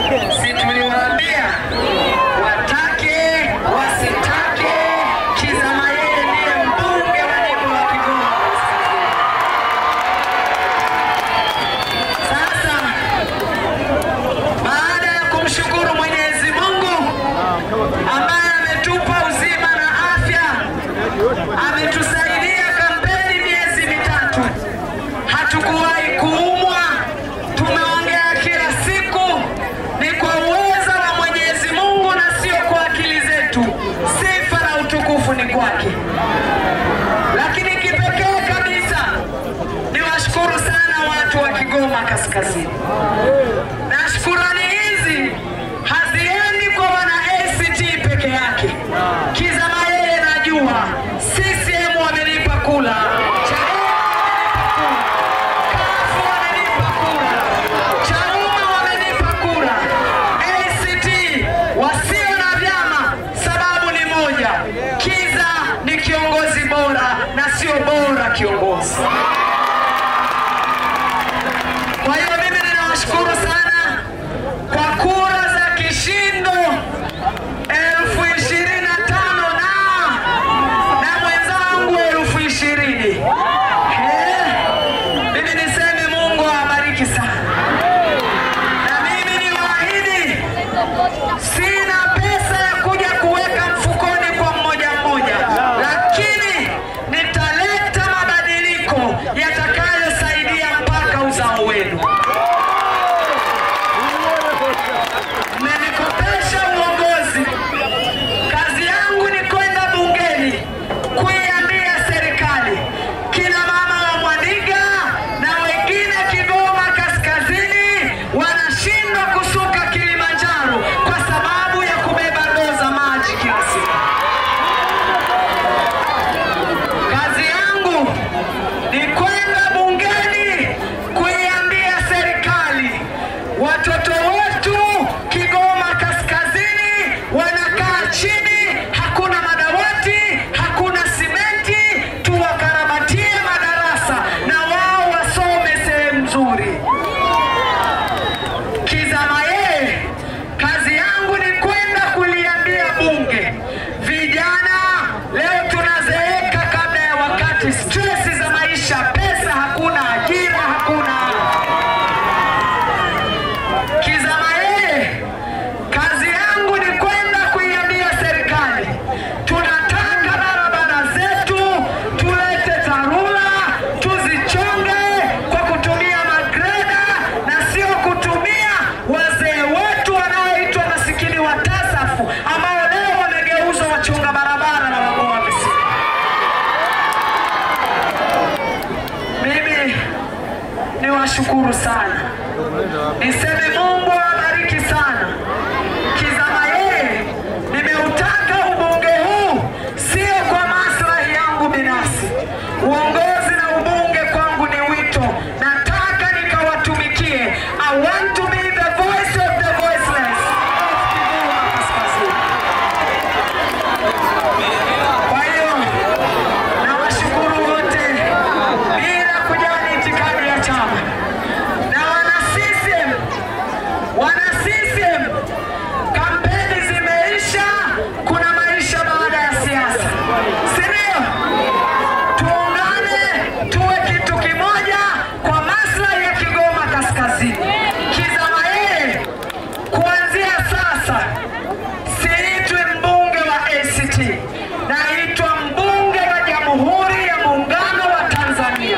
Si tuliwaambia watake wasitake, Kizza Mayele ndiye mbunge wa jimbo la Kigoma Kaskazini. Sasa baada ya kumshukuru Mwenyezi Mungu ambaye ametupa uzima na afya, ametusaidia kampeni miezi mitatu, hatukuwahi kuumwa, tumeongea kila siku, ni kwa uwezo wa Mwenyezi Mungu na sio kwa akili zetu. Sifa na utukufu ni kwake. Lakini kipekee kabisa niwashukuru sana watu wa Kigoma Kaskazini. Na shukrani hizi haziendi kwa wana ACT peke yake. Kizza Mayele najua CCM wamenipa kula, Chadema wamenipa kura, CUF wamenipa kura, Chauma wamenipa kura, ACT wasio na vyama, sababu ni moja: Kizza ni kiongozi bora na sio bora kiongozi. Kwa hiyo mimi ninawashukuru sana kwa kura za kishindo 25,000 na mwenzangu 20,000. Mimi niseme Mungu awabariki sana. Na mimi niwaahidi, sina pesa ya kuja kuweka mfukoni kwa mmoja mmoja, lakini nitaleta mabadiliko yatakayosaidia mpaka uzao wenu. Mmenikopesha uongozi. Kazi yangu ni kwenda bungeni kuiambia serikali, kina mama wa Mwandiga na wengine Kigoma Kaskazini wanashindwa kusuka Kilimanjaro kwa sababu ya kubeba ndoo za maji kila siku. Kazi yangu ni kwenda bungeni kuiambia serikali, watoto wetu Kigoma Kaskazini wanakaa chini, hakuna madawati, hakuna simenti, tuwakarabatie madarasa na wao wasome sehemu nzuri. Kizza Mayele, kazi yangu ni kwenda kuliambia bunge, vijana leo tunazeeka kabla ya wakati, stress za maisha, pesa hakuna, ajira hakuna. Kizza Mayele, kazi yangu ni kwenda kuiambia serikali, tunataka barabara zetu tulete TARURA, tuzichonge kwa kutumia magreda na sio kutumia wazee wetu wanaoitwa masikini wa TASAFU ambao leo wamegeuzwa wachunga barabara na wang'oa visima. Mimi niwashukuru sana, niseme Mungu awabariki sana. Kizza Mayele, nimeutaka ubunge huu sio kwa maslahi yangu binafsi. Uongozi na ubunge kwangu ni wito, nataka nikawatumikie. I want to be the voice of the voiceless of Kigoma Kaskazini. Kwa hiyo nawashukuru wote bila kujali itikadi ya chama. Na wana CCM, wana CCM, kampeni zimeisha, kuna maisha baada ya siasa, si ndio? Tuungane, tuwe kitu kimoja kwa maslahi ya Kigoma Kaskazini. Kizza Mayele, kuanzia sasa siitwi mbunge wa ACT, naitwa mbunge wa Jamhuri ya Muungano wa Tanzania.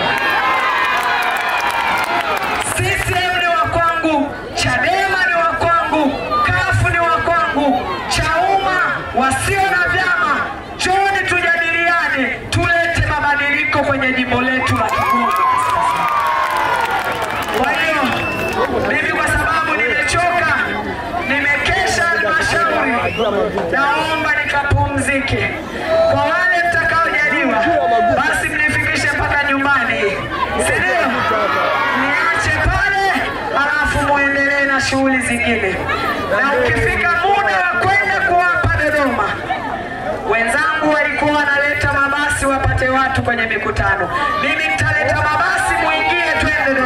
CCM ni wa kwangu, Chadema ni wa kwangu, CUF ni wa kwangu, Chauma wasio na vyama, njoni tujadiliane, tulete mabadiliko kwenye jimbo letu la Kigoma Kaskazini. Kwa hiyo mimi kwa sababu nimechoka, nimekesha halmashauri, naomba nikapumzike. Kwa wale mtakaojaliwa, basi mnifikishe mpaka nyumbani, si ndio? Niache pale, alafu muendelee na shughuli zingine. Na ukifika muda wa kwenda kuwapa Dodoma, wenzangu walikuwa wanaleta mabasi wapate watu kwenye mikutano, mimi nitaleta mabasi muingie, twende.